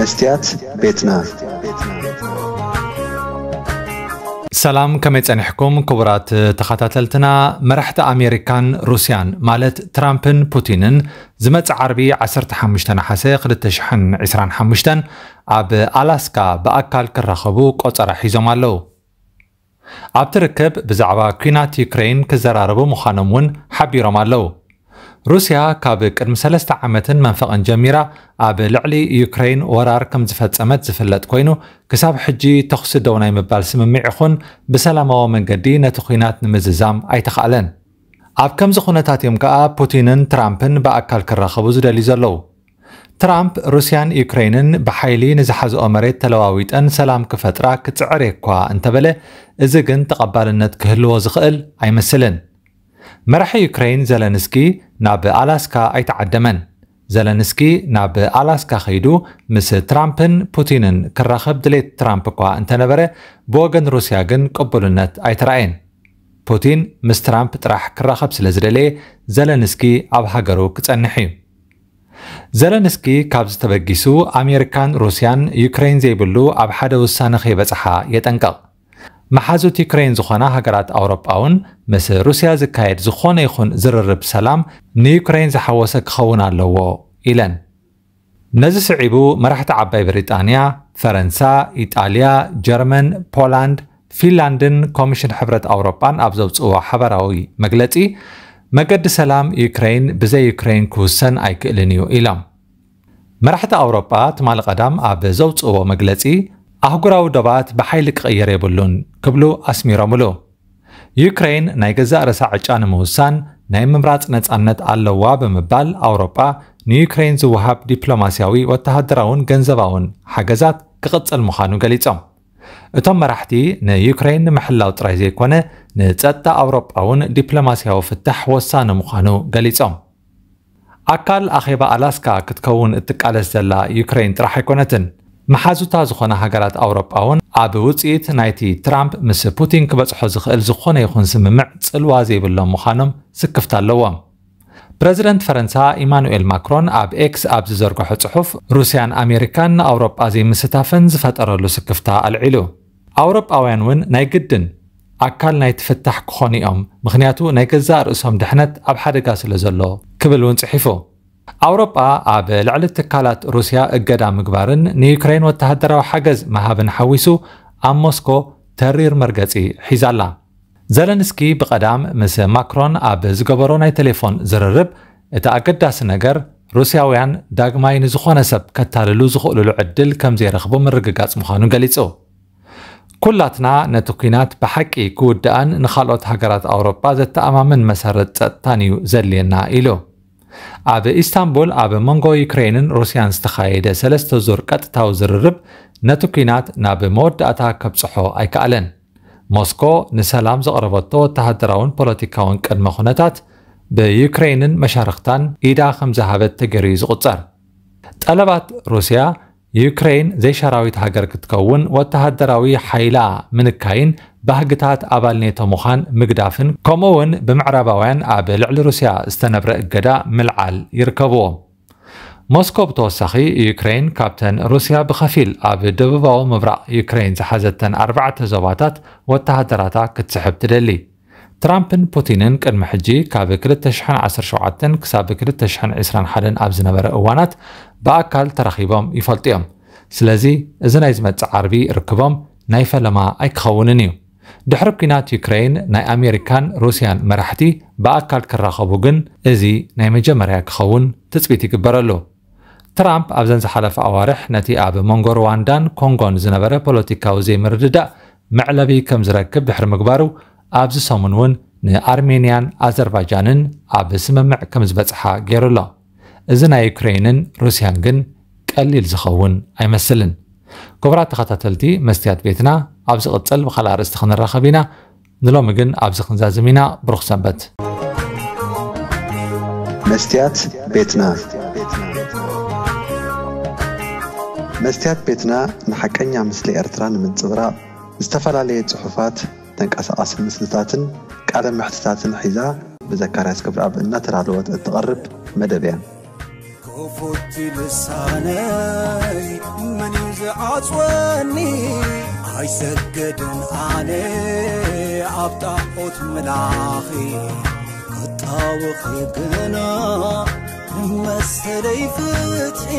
መስትያት ቤትና። ሰላም፣ ከመይ ጸኒሕኩም ክቡራት ተኸታተልትና? መራሕቲ ኣሜሪካን ሩስያን፣ ማለት ትራምፕን ፑቲንን፣ ዝመጽእ ዓርቢ ዓሰርተ ሓሙሽተ ነሓሰ ክልተ ሽሕን ዕስራን ሓሙሽተን ኣብ ኣላስካ ብኣካል ክራኸቡ ቆጸራ ሒዞም ኣለዉ። ኣብቲ ርክብ ብዛዕባ ኲናት ዩክረይን ክዘራረቡ ምዃኖም እውን ሓቢሮም ኣለዉ። ሩስያ ካብ ቅድሚ ሰለስተ ዓመትን መንፈቕን ጀሚራ ኣብ ልዕሊ ዩክረይን ወራር ከም ዝፈጸመት ዝፍለጥ ኮይኑ፣ ክሳብ ሕጂ ተኹሲ ደው ናይ ምባል ስምምዕ ይኹን ብሰላማዊ መንገዲ ነቲ ኲናት ንምዝዛም ኣይተኻእለን። ኣብ ከምዚ ኩነታት እዮም ከኣ ፑቲንን ትራምፕን ብኣካል ክራኸቡ ዝደልዩ ዘለዉ። ትራምፕ ሩስያን ዩክረይንን ብሓይሊ ንዝሓዝኦ መሬት ተለዋዊጠን ሰላም ክፈጥራ ክጽዕር እኳ እንተበለ፣ እዚ ግን ተቐባልነት ክህልዎ ዝኽእል ኣይመስልን። መራሒ ዩክረይን ዘለንስኪ ናብ ኣላስካ ኣይተዓደመን። ዘለንስኪ ናብ ኣላስካ ከይዱ ምስ ትራምፕን ፑቲንን ክራኸብ ድሌት ትራምፕ እኳ እንተነበረ፣ ብወገን ሩስያ ግን ቅቡልነት ኣይተራእየን። ፑቲን ምስ ትራምፕ ጥራሕ ክራኸብ ስለ ዝደለየ፣ ዘለንስኪ ኣብ ሃገሩ ክጸንሕ እዩ። ዘለንስኪ ካብዚ ተበጊሱ፣ ኣሜሪካን ሩስያን ዩክረይን ዘይብሉ ኣብ ሓደ ውሳነ ከይበጽሓ የጠንቅቕ። መሓዙት ዩክረይን ዝኾና ሃገራት ኣውሮጳ እውን፣ ምስ ሩስያ ዝካየድ ዝኾነ ይኹን ዝርርብ ሰላም ንዩክረይን ዝሓወሰ ክኸውን ኣለዎ ኢለን። ነዚ ስዒቡ፣ መራሕቲ ዓባይ ብሪጣንያ፣ ፈረንሳ፣ ኢጣልያ፣ ጀርመን፣ ፖላንድ፣ ፊንላንድን ኮሚሽን ሕብረት ኣውሮጳን ኣብ ዘውጽእዎ ሓባራዊ መግለጺ፣ መገዲ ሰላም ዩክረይን ብዘይ ዩክረይን ክውሰን ኣይክእልን እዩ ኢሎም። መራሕቲ ኣውሮጳ ትማሊ ቀዳም ኣብ ዘውጽእዎ መግለጺ፣ ኣህጉራዊ ዶባት ብሓይሊ ክቕየር የብሉን ክብሉ ኣስሚሮምሉ። ዩክረይን ናይ ገዛእ ርእሳ ዕጫ ንምውሳን ናይ ምምራጽ ነጻነት ኣለዋ ብምባል፣ ኣውሮጳ ንዩክረይን ዝወሃብ ዲፕሎማስያዊ፣ ወተሃደራውን ገንዘባውን ሓገዛት ክቕጽል ምዃኑ ገሊጾም። እቶም መራሕቲ ንዩክረይን ንምሕላው ጥራይ ዘይኮነ፣ ንጸጥታ ኣውሮጳ እውን ዲፕሎማስያዊ ፍታሕ ወሳኒ ምዃኑ ገሊጾም። ኣካል ኣኼባ ኣላስካ ክትከውን እትቃለስ ዘላ ዩክረይን ጥራሕ ኣይኮነትን። መሓዙታ ዝኾና ሃገራት ኣውሮጳ እውን ኣብ ውጽኢት ናይቲ ትራምፕ ምስ ፑቲን ክበጽሖ ዝኽእል ዝኾነ ይኹን ስምምዕ ጽልዋ ዘይብሎም ምዃኖም ስክፍታ ኣለዎም። ፕረዚደንት ፈረንሳ ኢማኑኤል ማክሮን ኣብ ኤክስ ኣብ ዝዘርግሖ ጽሑፍ፣ ሩስያን ኣሜሪካን ንኣውሮጳ ዘይምስታፈን ዝፈጠረሉ ስክፍታ ኣልዒሉ። ኣውሮጳውያን እውን ናይ ግድን ኣካል ናይቲ ፍታሕ ክኾኑ እዮም፣ ምኽንያቱ ናይ ገዛእ ርእሶም ድሕነት ኣብ ሓደጋ ስለ ዘሎ ክብል እውን ጽሒፉ። ኣውሮጳ ኣብ ልዕሊ ትካላት ሩስያ እገዳ ምግባርን ንዩክረይን ወተሃደራዊ ሓገዝ ምሃብን ሓዊሱ ኣብ ሞስኮ ተሪር መርገጺ ሒዛ ኣላ። ዘለንስኪ ብቐዳም ምስ ማክሮን ኣብ ዝገበሮ ናይ ቴሌፎን ዝርርብ፣ እቲ ኣገዳሲ ነገር ሩስያውያን ዳግማይ ንዝኾነ ሰብ ከታልሉ ዝኽእሉሉ ዕድል ከም ዘይረኽቡ ምርግጋጽ ምዃኑ ገሊጹ። ኩላትና ነቲ ኲናት ብሓቂ ክውድኣን ንኻልኦት ሃገራት ኣውሮጳ ዘተኣማምን መሰረት ጸጥታን እዩ ዘድልየና ኢሉ። ኣብ ኢስታንቡል ኣብ መንጎ ዩክረይንን ሩስያን ዝተኻየደ ሰለስተ ዙር ቀጥታዊ ዝርርብ ነቲ ኲናት ናብ መወዳእታ ከብጽሖ ኣይከኣለን። ሞስኮ ንሰላም ዘቕረበቶ ወተሃደራውን ፖለቲካውን ቅድመ ኩነታት ብዩክረይንን መሻርኽታን ኢዳ ከም ዝሃበት ተገይሩ እዩ ዝቑጸር። ጠለባት ሩስያ፣ ዩክረይን ዘይሻራዊት ሃገር ክትከውን፣ ወተሃደራዊ ሓይላ ምንካይን፣ ባህግታት ኣባል ኔቶ ምዃን ምግዳፍን፣ ከምኡ እውን ብምዕራባውያን ኣብ ልዕሊ ሩስያ ዝተነብረ እገዳ ምልዓል ይርከብዎም። ሞስኮ ብተወሳኺ፣ ዩክረይን ካብተን ሩስያ ብኸፊል ኣብ ደቡባዊ ምብራቕ ዩክረይን ዝሓዘተን ኣርባዕተ ዞባታት ወተሃደራታ ክትስሕብ ትደሊ። ትራምፕን ፑቲንን ቅድሚ ሕጂ ካብ ክልተ ሽሕን ዓሰርተ ሸውዓተን ክሳብ ክልተ ሽሕን ዕስራን ሓደን ኣብ ዝነበረ እዋናት ብኣካል ተራኺቦም ይፈልጡ እዮም። ስለዚ፣ እዚ ናይ ዝመጽእ ዓርቢ ርክቦም ናይ ፈለማ ኣይክኸውንን እዩ። ድሕሪ ኲናት ዩክረይን፣ ናይ ኣሜሪካን ሩስያን መራሕቲ ብኣካል ክራኸቡ ግን፣ እዚ ናይ መጀመርያ ክኸውን ትጽቢት ይግበረሉ። ትራምፕ ኣብዘን ዝሓለፈ ኣዋርሕ ነቲ ኣብ መንጎ ሩዋንዳን ኮንጎን ዝነበረ ፖለቲካዊ ዘይምርድዳእ መዕለቢ ከም ዝረክብ ድሕሪ ምግባሩ፣ ኣብዚ ሰሙን እውን ንኣርሜንያን ኣዘርባጃንን ኣብ ስምምዕ ከም ዝበጽሓ ገይሩ ኣሎ። እዚ ናይ ዩክረይንን ሩስያን ግን ቀሊል ዝኸውን ኣይመስልን። ክቡራት ተኸታተልቲ መስትያት ቤትና፣ ኣብ ዝቕጽል ብኻልእ ኣርእስቲ ክንራኸብ ኢና። ንሎሚ ግን ኣብዚ ክንዛዝም ኢና። ብሩኽ ሰንበት። መስትያት ቤትና። መስትያት ቤትና ንሓቀኛ ምስሊ ኤርትራ ንምንጽብራቕ፣ ዝተፈላለየ ጽሑፋት፣ ተንቀሳቓሲ ምስልታትን ቃለ መሕትታትን ሒዛ ብዘካርያስ ገብረኣብ እናተዳለወት እትቐርብ መደብ እያ። ቲ ልሳነይ መን እዩ ዝዓጽወኒ? ኣይሰገድን ኣነ ኣብ ጣዖት ምላኺ ክጣወኺ ግና መሰለይ ፍትሒ።